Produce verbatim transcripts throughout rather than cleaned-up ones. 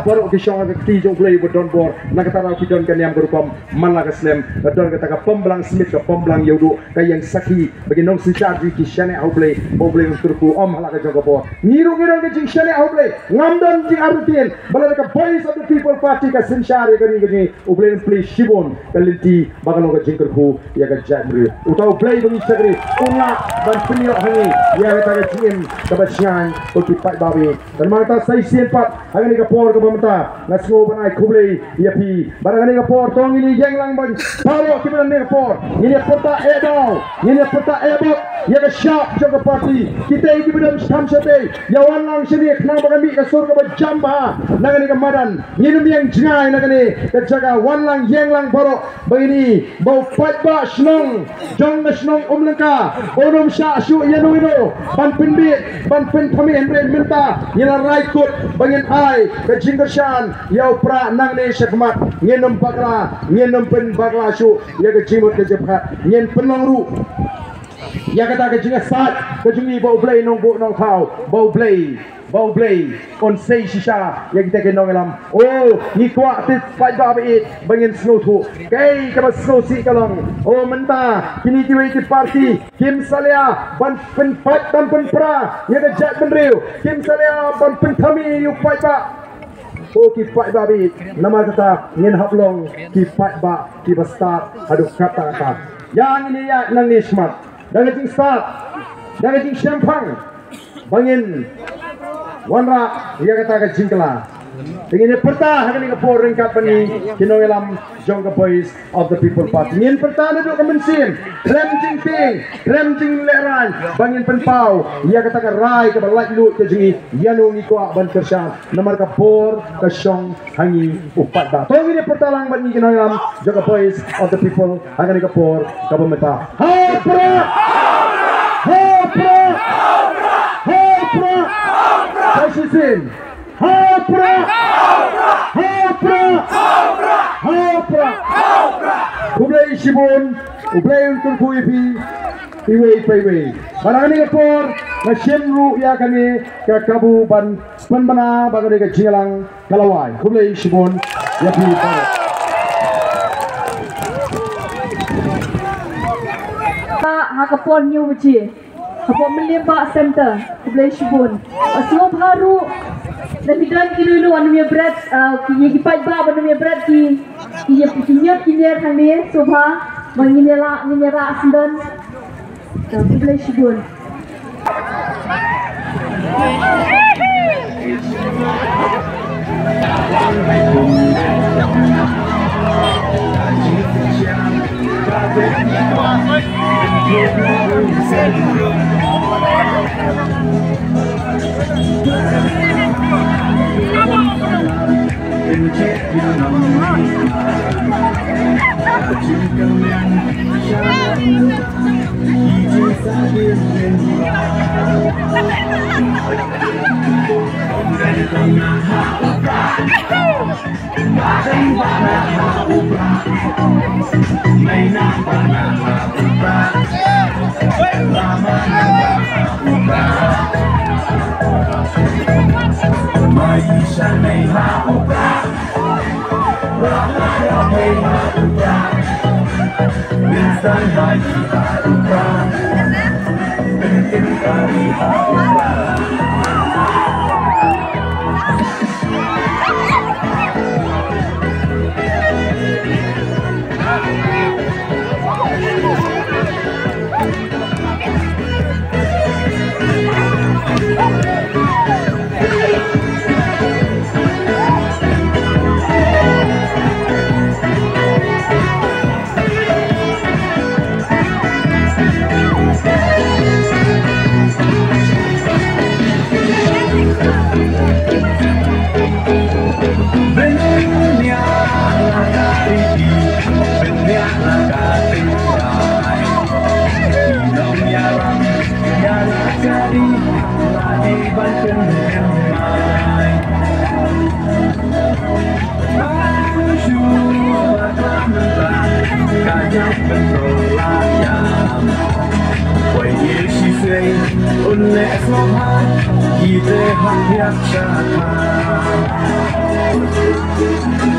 Baroh ki shong ha ka kti jong U Blei ba don bor, na kata ruh ki don ka niam ka rukom, man la ka snem, ka don kata ka pom blang smit, ka pom blang ïewduh, ka ïeng sakhi, ba ki nongsynshar jong ngi ki shaniah ha U Blei, ba U Blei un kyrkhu, ym ha la ka jong ka bor. Ngi ruh ngi don ka jingshaniah ha U Blei, ngam don jingartatien, ba lada ka Voice of the People Party ka synshar ïa ka ri ka jong ngi, U Blei un plie shibun ka lynti, ba kan long ka jingkyrkhu ïa ka jaitbynriew. Uta U Blei ba ngi shakri, un lah ban pynïoh ha ngi ïa kata ka jingim kaba shngaiñ, ko ki paidbah ba ïeit. Namar kata sa shisien pat, ha kane ka por kaba mynta, nga sngew ban ai khublei ïa phi. Bad ha kane ka por to ngin ïeng lang bad baroh kiba don ha kane ka por. Ngin ïa pyrta eh daw, ngin ïa pyrta eh bok ïa ka shap jong ka party. Kita kiba don shatham shatei, ïa wan lang shane khnang ba kan mih ka sur kaba jam bha na kane ka madan. Ngin ym ïeng jngai na kane ka jaka, wan lang, ïeng lang baroh. Ba ngin ïohi ba u paidbah shnong jong ka shnong Umlyngka un ym shah shuh ïano ïano ban pynbiej, ban pynthame, hynrei mynta ngi la rai kut ba ngin ai ka jingkyrshan ïa u Prah nangne shakhmat. Ngin ym bakla, ngin ym pynbakla shuh ïa ka jingmut ka jingpyrkhat. Ngin pynlong ruh ïa kata ka jingïasaid ka jong ngi, ba U Blei Nongbuh Nongthaw, ba U Blei, ba U Blei un sei shisha ïa kita ki nongïalam. Oh, ngi kwah, te paidbah ba ïeit, ba ngin sngewthuh. Kaei kaba sngewsih ka long, oh, mynta kine kiwei ki party kim salia ban pynpait ban pynpra ïa ka jaitbynriew, kim salia ban pynthame ïa u paidbah. Oh, ki paidbah ba ïeit, namar kata ngin hap long ki paidbah kiba stad haduh katta katta. Ïa ngin ïaid nangne shakhmat da ka jingstad, da ka jingshemphang, ba ngin wanrah ïa kata ka jingkylla. Te ngin ïa pyrta ha kane ka por ryngkat bad ngi ki nongïalam jong ka Voice of the People Party. Ngin pyrta naduh ka mynsiem, khlem jingtieng, khlem jinglehrain, ba ngin pynpaw ïa kata ka rai kaba laitluid ka jong ngi, ïano ngi kwah ban kyrshan. Namar ka bor ka shong ha ngi u paidbah. To ngin ïa pyrta lang bad ngi ki nongïalam jong ka Voice of the People ha kane ka por kaba mynta. Ha u Prah! Ha u Prah! Ha u Prah! Sa shisien. Ha u Prah! Ha u Prah! Ha u Prah! Khublei shibun, U Blei un kyrkhu ïa phi iwei pa iwei. Bad ha kane ka por nga shim ruh ïa kane ka kabu ban pynbna ba kane ka jingïalang ka la wai. Khublei shibun ïa phi baroh. Ba ha ka por hynñiew baje hapoh Mylliem Bah Center. Khublei shibun. Ba sngewbha ruh, lada don kino kino ban ym ïa bret, ah, ki, ki paidbah ban ym ïa bret ki, ki ïa, ki ñiot ki ñier hangne, sngewbha ba ngin ïa lah, ngin ïa rah syndon. Khublei shibun.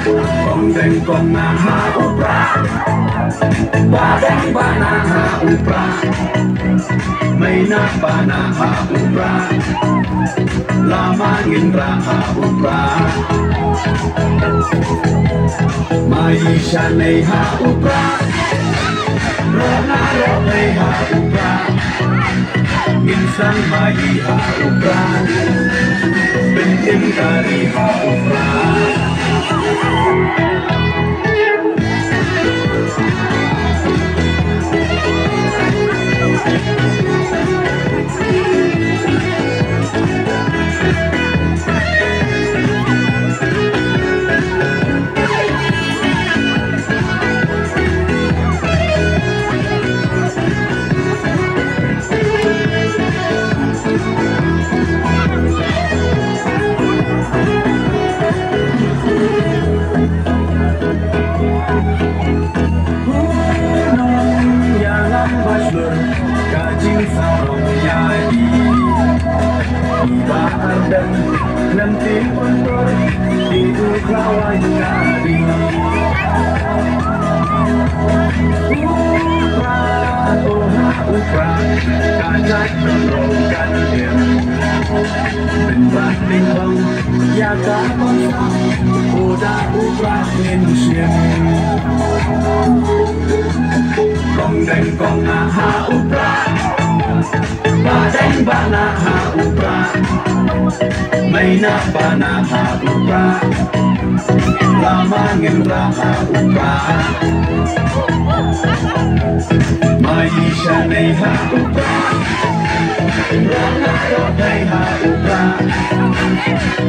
Kong Deng kong na ha u Prah, Bah Deng bah na ha u Prah, Mei na bah na ha u Prah, Lama Nginrah ha u Prah, Maï Shanei ha u Prah, Rohna Rohei ha u Prah, Nginsang Maï ha u Prah, Pyntim Kari ha u Prah. Ïalam ba shlur ka jingsarong ïa i. I Bah Ardent lem ti Pyntur, i u khawai ka ri. U Prah, oh ha u Prah, ka jait pynrong kan im. Pynbah pynbang ïa ka bangsa, u da u Prah ngin shim. Kong Deng kong na ha u Prah, Bah Deng bah na ha u Prah, Mei na bah na ha u Prah, Lama Nginrah ha u Prah, Maï Shanei ha u Prah, Rohna Rohei ha u Prah,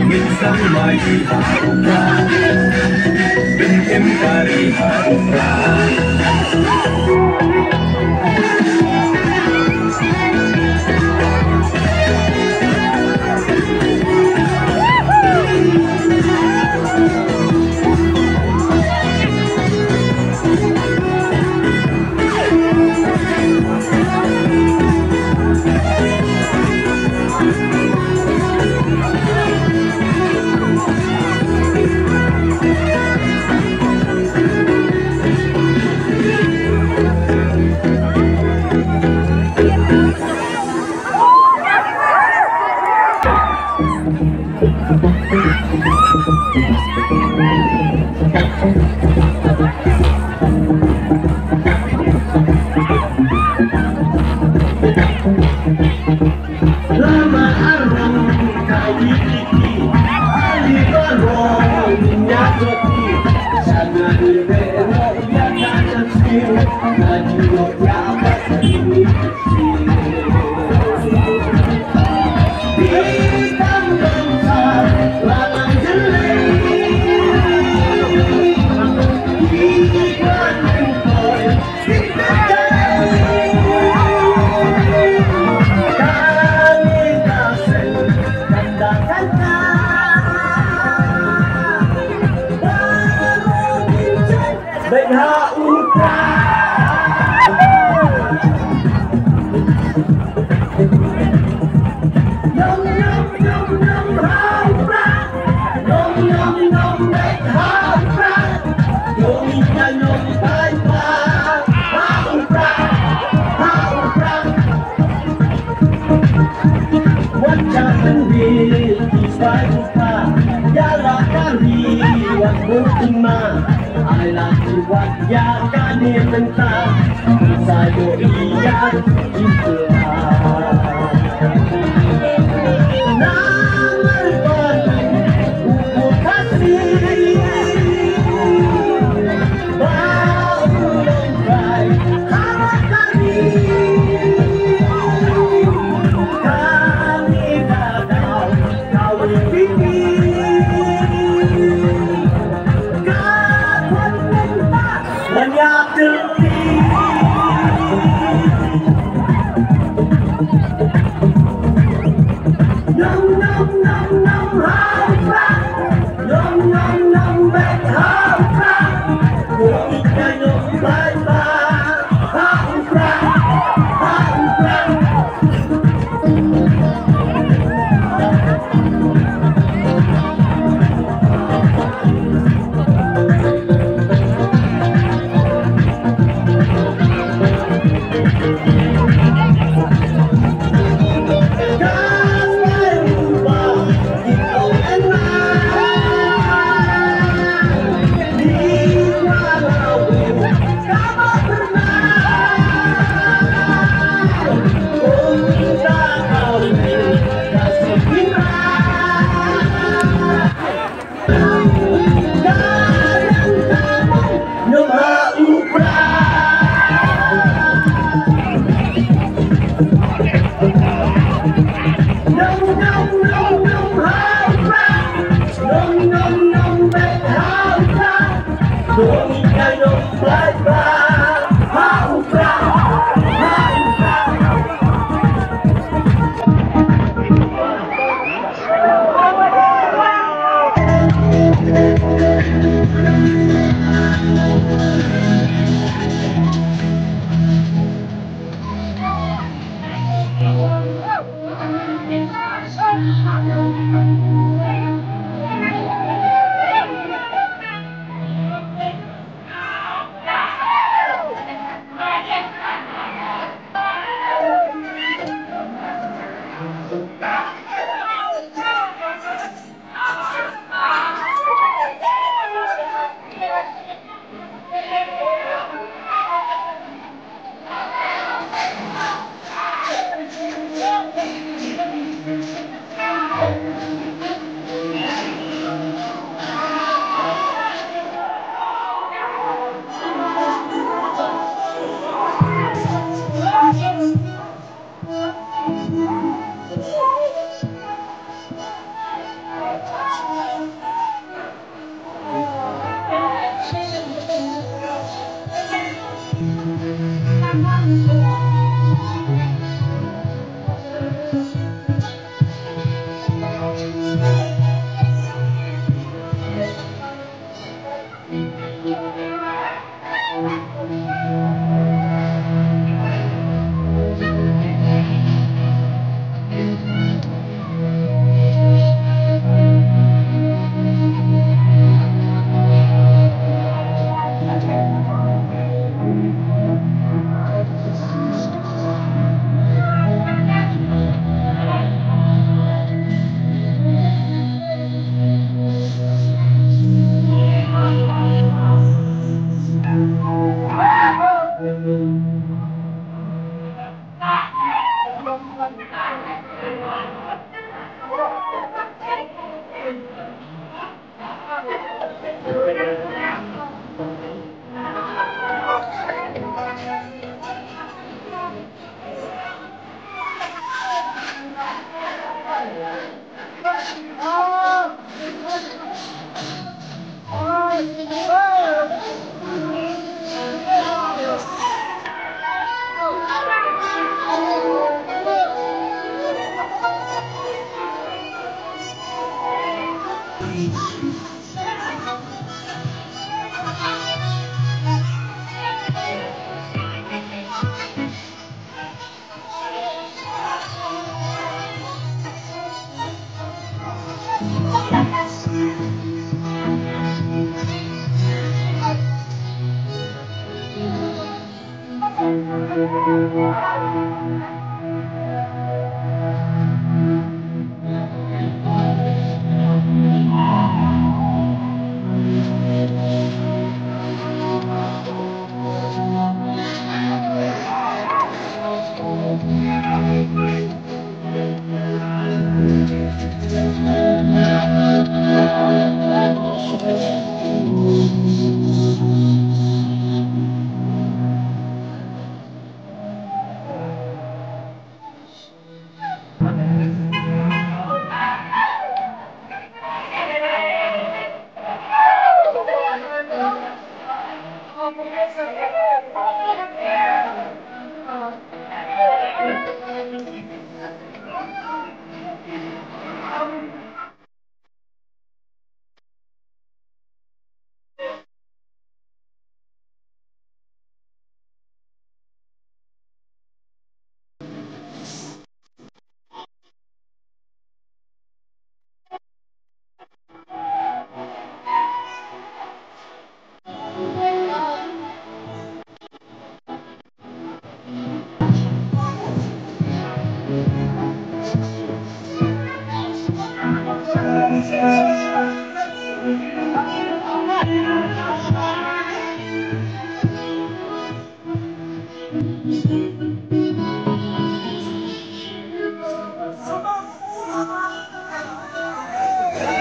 Nginsang Maï ha u Prah, Pyntim Kari ha u Prah.